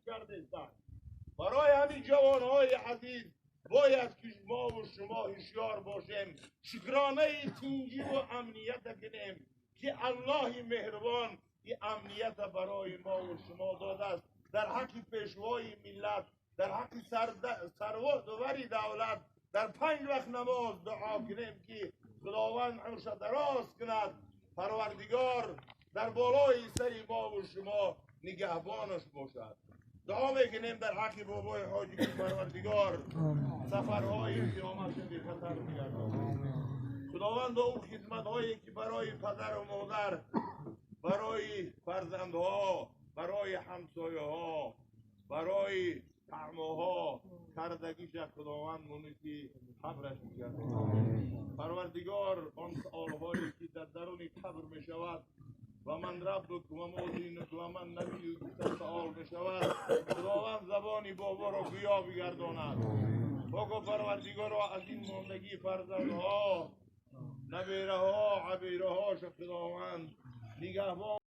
кардааст. Барои ҳамин, ҷавонҳои азиз, бояд ки мо ва шумо ҳушёр бошем, шукронаи тинҷӣ ва амният кунем, ки Аллоҳи меҳрубон ин амниятро барои мо ва шумо додааст. Дар ҳаққи пешвои миллат, дар ҳаққи сарвари давлат дар панҷ вақт намоз дуо кунем, ки Худованд умрашро дароз кунад, Парвардигор дар болои сари мо ва шумо нигаҳбонаш бошад. Дуо мекунем дар ҳаққи бобои ҳоҷӣ, ки Парвардигор сафарҳои қиёматро бехатар бигардонад. Худованд ба ӯ хидматҳое ки барои падару модар, барои фарзандҳо, барои ҳамсояҳо, барои аммаҳо кардагиаш, Худованд муниси қабраш бигардонад. Парвардигор он саволҳое ки дар дарун қабр мешавад ва ман раббук ва мо динук ва ман набиюк савол мешавад, Худованд забони боборо гӯё бигардонад. Пок Парвардигорро аз ин мондагии фарзандҳо, набераҳо, абераҳояш Худованд нигаҳбон.